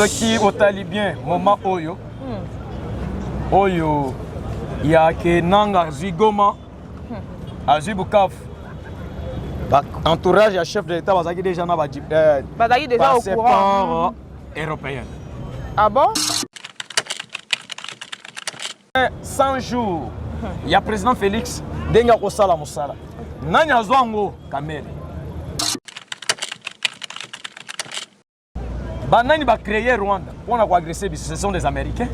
Soki otali bien moment oyo oyo ya ke Nanga azwi Goma, azwi Bukavu, ba entourage ya chef de l'État bazalaki déjà na ba bazalaki déjà au courant. Passeport européen. Ah bon? 100 jours ya président Félix, ndenge akosala mosala, nani azwa yango? Kamerhe. Banani bacréer Rwanda mpona koagresser biso? Ce sont des Américains.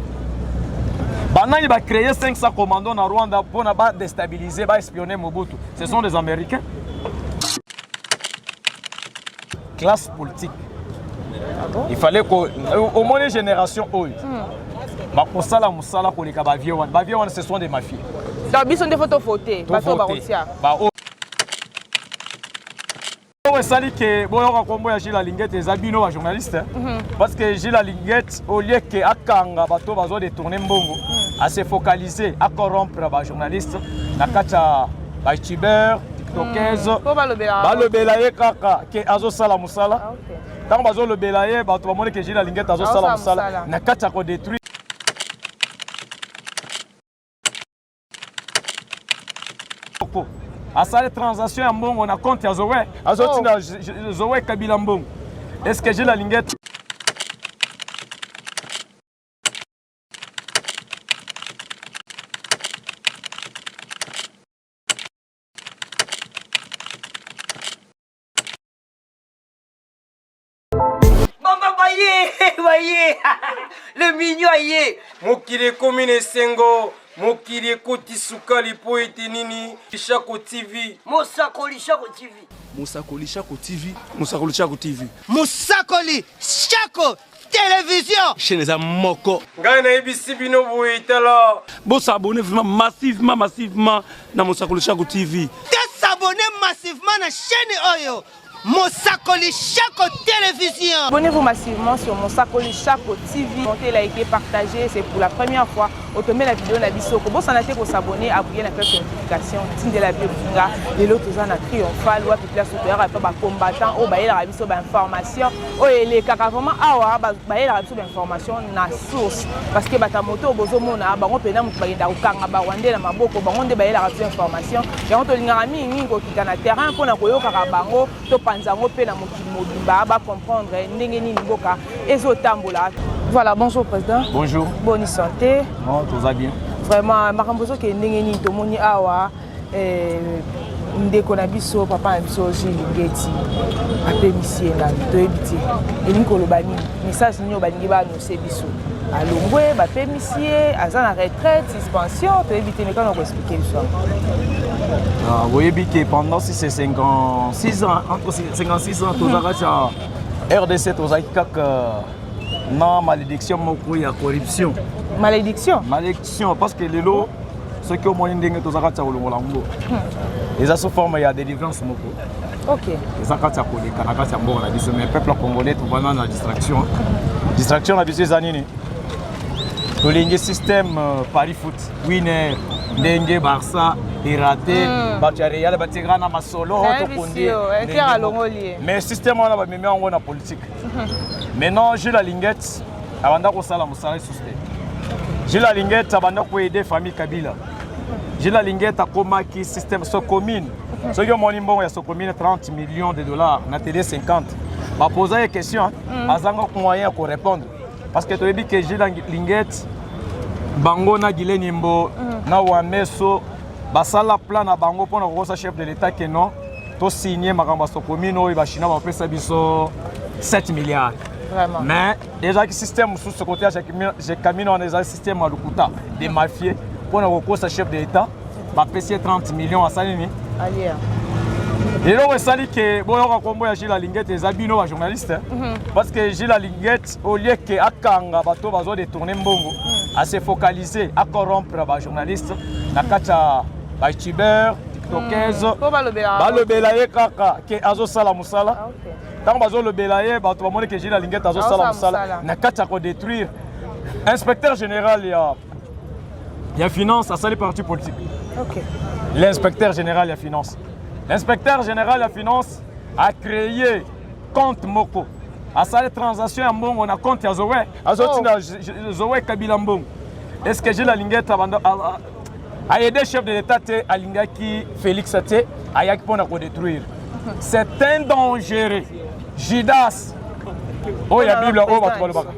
Banani bacréer 500 commando na Rwanda mpona badéstabiliser, baespionner Mobutu? Ce sont des Américains. Classe politique. Ah bon? Il fallait ko omoni génération oyo bakosala mosala koleka bavieux wana. Bavieux wana, ce sont des mafieux. Donc biso nde faut tovote bato bakotia. Oyo esali ke boyoka nkombo ya Jules Alingete eza bino bajournaliste, parce que Jules Alingete, au lieu ke akanga bato bazo détourner mbongo, ase focaliser acorrompre bajournaliste na kati ya bayoutubeur, tiktokers. Mpo balobela. Balobela ye kaka ke azosala mosala. Ah, ok. Ntango bazolobela ye, bato bamoni ke Jules Alingete azosala Azosala mosala mosala. na kati ya kodétruire. Asali transaction ya mbongo na compte ya Zoe, azotinda Zoe Kabila mbongo. Est ce que Jules Alingete Mama baye baye, le mignon aye. Mokili ekomi na esengo, mokili ekoti sukali mpo ete nini? Shako TV. Mosakoli Shako TV. Mosakoli Shako TV. Mosakoli Shako TV. Mosakoli Shako Télévision. Chaîne eza moko. Ngai nayebisi bino boye, tala. Bosabonner vraiment massivement, massivement na Mosakoli Shako TV. Tosabonner massivement na chaîne oyo, Mosakoli Shako Télévision. Abonnez-vous massivement sur Mosakoli Shako TV. Montez, likez, partagez. C'est pour la première fois. Otombe la vidéo na biso. Kobosana te s'abonner, appuyer na cloche de notification. Tindela bio finga. Lelo toza na triomphal wapi place toyaka pa ba combattant oyo bayelaka biso ba information. Oyo elekaka vraiment awa, bayelaka biso ba information na source. Parce que bata moto bozomona bango pena mutu bakenda kokanga ba Rwandais na maboko, bango nde bayelaka biso information. Yango tolingaka mingi mingi kokita na terrain mpona koyokaka bango, topanza yango mpe na mokili mobimba bacomprendre ndenge nini mboka ezotambola. Voilà, bonjour président. Bonjour. Bonne santé? Non, toza bien. Vraiment, makambo ezokende ndenge nini? Tomoni awa ndeko na biso, papa na biso Jules Alingete, apemisi ye nanu, toyebi te elingi koloba nini, message nini oyo balingi baannonce biso. Alongwe, bapemisi ye, aza na retraite, suspension, toyebi te. Mekana koexpliquer biso yango. Ah, boyebi ke pendant 6 et 56 ans, entre 56 ans tozalaka ya RDC, tozalaki kaka na malédiction moko ya corruption. Malédiction? Malédiction, parce que lelo soki omoni ndenge toza kati ya kolongola yango, eza sous forme ya délivrance moko. Eza kati ya koleka na kati ya mboka na biso. Mais peuple congolais, tovanda na distraction. Distraction na biso eza nini? Tolingi système pari foot winner, ndenge Barça eraté, bato ya Real batikaka na masolo. Nayebi tokondi si yo, Inter alongoli ye. Mais système wana bamemi yango na politique. Maintenant, Jules Alingete abanda kosala mosala lisusu te. Jules Alingete abanda koaider famille Kabila. Jules Alingete akomaki système Socomine. Soki omoni mbongo ya Socomine, 30 millions de dollars na télé 50, bapoza ye question, azanga moyen ya korépondre, parce que toyebi ke Jules Alingete, bango na Guylain Nyembo na Wameso basala plan na bango mpona kokosa chef de l'État ke non, tosigne makambo ya Socomine oyo, bachinois bapesa biso 7 milliards. Mais ezalaki système mosusu kote ya Gécamines wana, ezali système ya lokuta de mafie mpona kokosa chef de l'État. Bapesi ye 30 millions, asali nini? Alia. Eloko esali ke boyoka nkombo ya Jules Alingete eza bino bajournaliste, parce que Jules Alingete, au lieu ke akanga bato bazo détourner mbongo, ase focaliser acorrompre bajournaliste na kati ya bayoutubeur, tiktokers. Mpo balobela. Balobela ye kaka ke azosala mosala. Ah, ok. Ntango bazolobela ye, bato bamoni ke Jules Alingete azosala Azosala mosala mosala. na kati ya kodétruire. Inspecteur général ya finance asali parti politique. L'inspecteur général ya finance, l'inspecteur général ya finance a créé compte moko. Asali transaction ya mbongo na compte ya Zoé, azotinda oh. Zoé Kabila mbongo. Est-ce que Jules Alingete abanda a aidé chef de l'État te alingaki Félix te ayaki mpona kodétruire. C'est un dangereux. Judas oyo ya Bible oyo bato balobaka.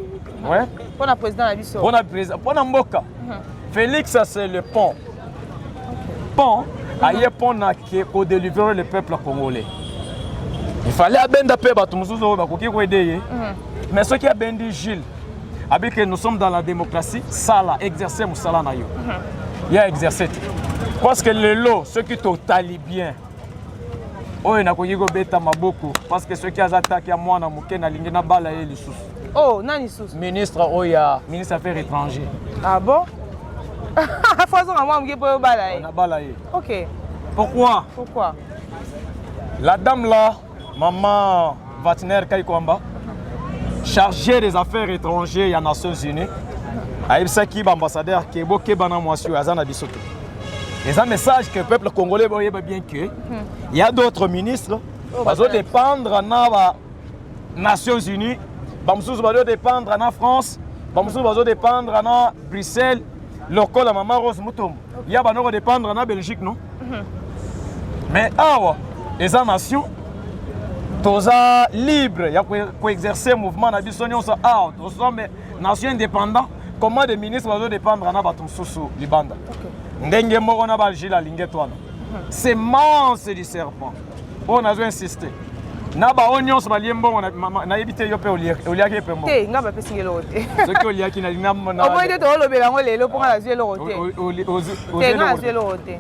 Ouais. Mpona président na biso. Mpona président, mpona mboka. Félix c'est le pont. Pont aye mpona ke kodélivrer le peuple congolais. Il fallait abenda mpe bato mosusu oyo bakoki koede ye. Mais soki abendi Jules abi que nous sommes dans la démocratie, sala exercer mosala na yo. Ya exercer te. Parce que lelo soki totali bien oyo nakoki kobeta maboko parce que soki aza taki ya mwana moke nalingi nabala ye lisusu. Oh, nani lisusu? Ministre oyo ya ministre affaires étrangers. Ah bon? Faut azonga mwana moke mpo obala ye. Nabala ye. Ok. Pourquoi? Pourquoi? La dame là, maman Vatner Kaikwamba, chargée des affaires étrangères ya Nations Unies, ayebisaki baambassadeur ke bokeba na mwasi oyo aza na biso te. Eza message que peuple congolais boyeba bien que il y a d'autres ministres Oh, bazodépendre na ba Nations Unies, bamosusu bazodépendre na France, bamosusu bazodépendre na Bruxelles, lokola mama Rose Mutombo ya bano kodépendre na Belgique non? Mais awa eza nation toza libre ya koexercer mouvement na biso nyonso awa toza nation indépendant. Comment des ministres bazodépendre na bato mosusu libanda? Ndenge moko na baGilles Alingete wana, semence du serpent oyo nazo insister na baoyo nyonso balie mbongo. Nayebi te, yo mpe oliaki mpe mbongo? Te, nga bapesi eloko te. Soki oliaki, nalingi Oboyi te, toolobela yango lelo mpo nga nazwi eloko te. Te, nga nazwi eloko te.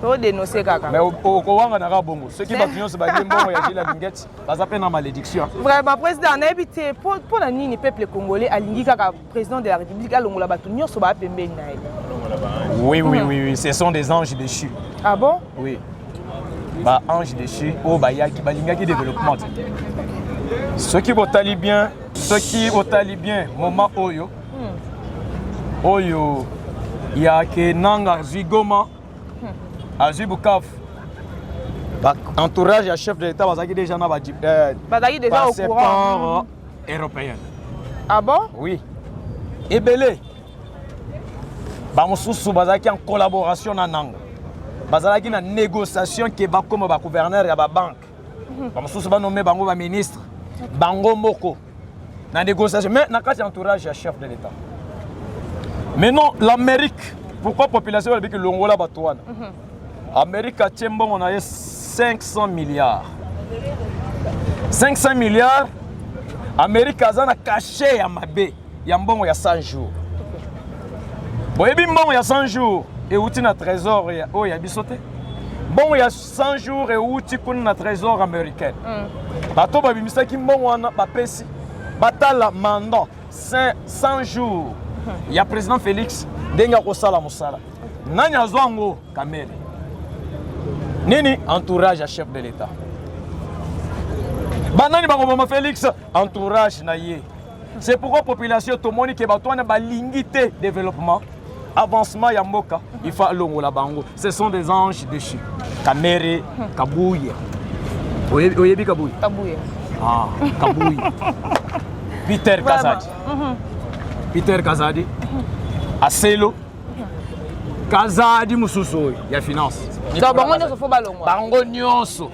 Todénonce kaka. Mais okowanga naka bongo soki bato nyonso balie mbongo ya Jules Alingete, baza mpe na malédiction. Vraiment, président, nayebi te mpo na nini peuple congolais alingi kaka président de la République alongola bato nyonso baa pembeni na ye. Oui, ce sont des anges déchus. Ah bon? Oui, baange déchus oyo bayaki balingaki développement te. Soki botali bien, soki otali bien moment oyo oyo ya ke Nanga azwi Goma, azwi Bukavu, entourage ya chef de l'État bazalaki déjà na Bazalaki déjà au courant. Européen. Ah bon? Oui, ebele bamosusu bazalaki en collaboration na Nanga, bazalaki na négociation ke bakóma bagouverneur ya babanke, bamosusu banome bango baministre, bango moko na négociation, mais na kati ya entourage ya chef de l'État. Maintenant l'Amérique, pourquoi population balobiki longola bato wana? Amérique atie mbongo na ye 500 milliards, 500 milliards. Amérique aza na cachet ya mabe ya mbongo ya 100 jours. Boyebi mbongo ya 100 jours euti na trésor oyo ya biso te. Mbongo ya 100 jours euti kuna na trésor américaine. Bato babimisaki mbongo wana, bapesi batala mandat 100 jours ya président Félix ndenge akosala mosala. Nani azwa yango? Kamerhe nini, entourage ya chef de l'État. Banani bakoboma Félix? Entourage na ye. C'est pourquoi population tomoni ke bato wana balingi te développement, avancement ya mboka. Il faut alongola bango, ce sont des anges déchus. Kamerhe, Kabuya, oyebi Kabuya? Kabuya. Ah, Kabuya, Peter Kazadi, Peter Kazadi, Aselo Kazadi mosusu oyo ya finance. Donc bango nyonso faut balongwa? Bango nyonso.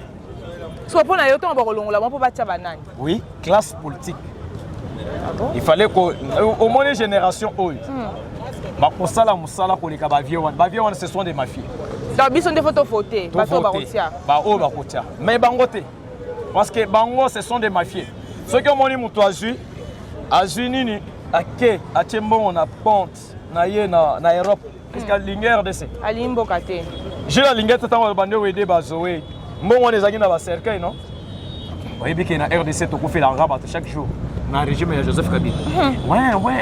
So mpo na yo, ntongo bakolongola bango mpo batia banani? Oui, classe politique. Ah bon? Il fallait ko omoni génération oyo bakosala mosala koleka bavieux wana. Bavieux wana, ce sont des mafieux. Donc biso nde faut tovote bato oyo bakotia? Baoyo bakotia, mais bango te, parce que bango, ce sont des mafieux. Soki omoni moto azwi nini, ake atie mbongo na compte na ye na Europe, parce que alingi RDC? Alingi mboka te. Jules alingi ete ntango bande oede bazoe mbongo wana ezalaki na bacercueil non. Oyebi ke na RDC tokofelaka bato chaque jour na régime ya Joseph Kabila,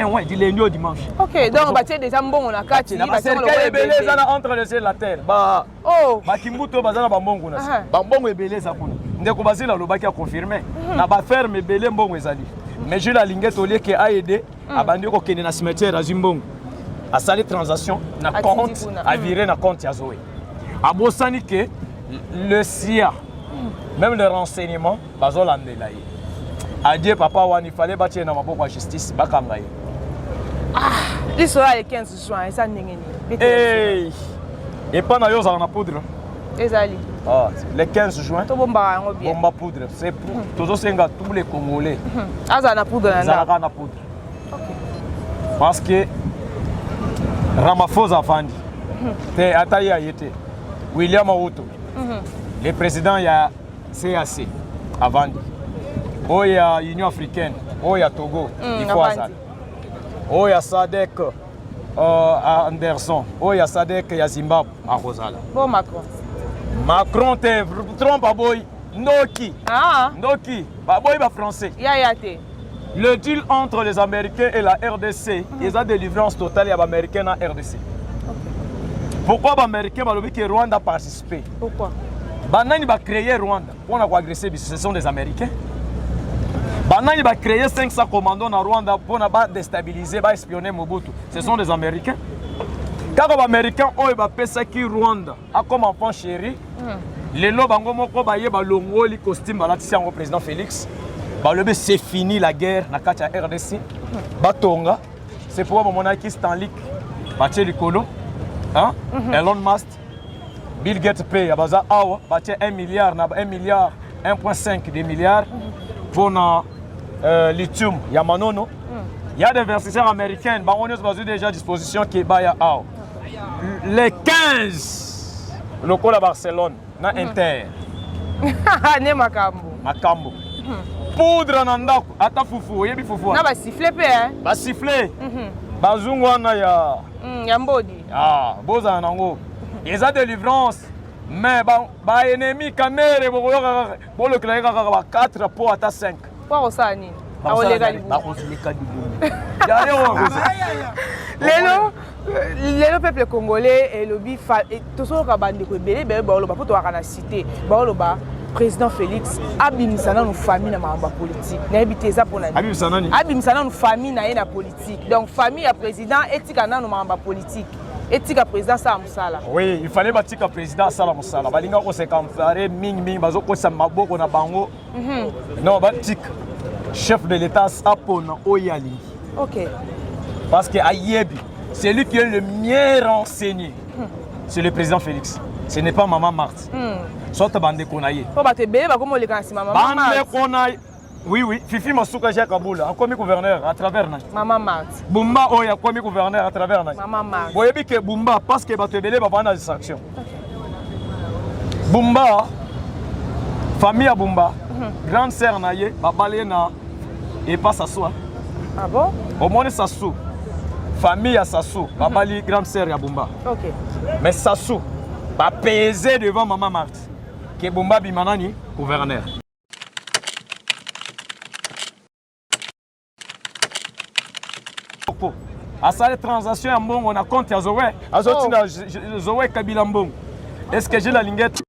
ouais, du lundi au dimanche. Ok, donc batie déjà mbongo na kati. Na bacercueil ebele eza na entre le ciel et la terre ba Oh. Bakimbutu oyo baza na bambongo na se, bambongo ebele eza kuna. Ndeko Basile alobaki, aconfirme na baferme ebele mbongo ezali. Mais Jules alingi ete olieke aide, abandi kokende na cimetière, azwi mbongo, asali transaction na Atindi compte kuna. Avire na compte ya Zoe. Abosani ke le CIA, même le renseignement bazolandela ye. Adieu papa wana, il fallait batie na maboko ya justice bakanga ye. Ah, lisolo ya le 15 juin eza ndenge nini? Hey, epa na yo ozala na poudre? Ezali. Ah, le 15 juin. Tobombaka yango bien. Bomba poudre. C'est pour tozosenga tous les Congolais. Azala na poudre na ndako. Ezalaka na poudre. Parce que Ramaphosa afandi. Te ata ye aye te. William Ruto. Le président ya CAC avandi. Oyo ya Union africaine, oyo ya Togo, il faut azala. Oyo ya SADC Anderson, oyo ya SADC ya Zimbabwe akozala. Bon Macron. Macron te, Trump aboyi. Ndoki. Ah. Ndoki, baboyi ba français. Ya ya te. Le deal entre les Américains et la RDC, eza délivrance totale ya ba Américains na RDC. Pourquoi ba Américains balobi que Rwanda participer? Pourquoi? Banani ba créer Rwanda pour ko agresser biso, ce sont des Américains. Banani ba créer 500 commandos na Rwanda pour na ba déstabiliser, ba espionner Mobutu, ce sont des Américains. Kaka ba Américains oyo ba pesaki Rwanda a comme enfant chéri. Lelo bango moko baye balongoli costume balatisi yango président Félix. Balobi c'est fini la guerre na kati ya RDC. Batonga, c'est pourquoi bamonaki Stanley batie likolo, hein? Elon Musk, Bill Gates pe ya baza awa batie 1 milliard na 1 milliard 1.5 de milliards mpona lithium ya Manono. Il y a des investisseurs américains, bango nyonso bazwi déjà disposition ke baya awa. Les 15 lokola Barcelone na Inter. Ne makambo. Makambo. Poudre na ndako, ata fufu, oyebi fufu wana? Na ba sifflet pe, hein? Ba sifflet. Bazungu wana ya Ya mbodi. Ah, bozala nango. Eza délivrance. Mais ba ennemi Kamere bokoyoka kaka, bolokela ye kaka ba 4 po ata 5. Po akosala nini? Akoleka libumu. Bakoleka libumu. Ya yo akoza. Lelo, lelo peuple congolais elobi tozoyoka bandeko ebele ebele baoloba po towaka na cité, baoloba président Félix abimisa nanu famille na makambo ya politique. Nayebi te eza pona nini. Abimisa nani? Abimisa nanu famille na ye na politique. Donc famille ya président etika nanu makambo ya politique. Etika président asala mosala. Oui, il fallait batika président asala mosala. Balinga ko se camparer mingi mingi bazokotisa maboko na bango. Non, batika chef de l'État apona oyo alingi. Parce que ayebi, c'est lui qui est le mieux renseigné. C'est le président Félix. Ce n'est pas maman Marthe. Soit bandeko na ye. Po bato ebele bakoma oleka na nsima maman Marthe. Bandeko na ye. Oui, oui. Fifi Masuka Jacques Kabula, akomi gouverneur à travers na. Maman Marthe. Bumba oyo akomi gouverneur à travers na. Maman Marthe. Boyebi ke Bumba parce que bato ebele bavanda na distraction. Bumba, famille ya Bumba, grande sœur na ye, babale na epa Sassou. Ah bon? Omoni Sassou, famille ya Sassou, babali grande sœur ya Bumba. Mais Sassou, ba peser devant maman Marthe ke Bumba bima nani gouverneur. Asali transaction ya mbongo na compte ya Zoé, azotinda Zoé Kabila mbongo. Est-ce que j'ai la lingette?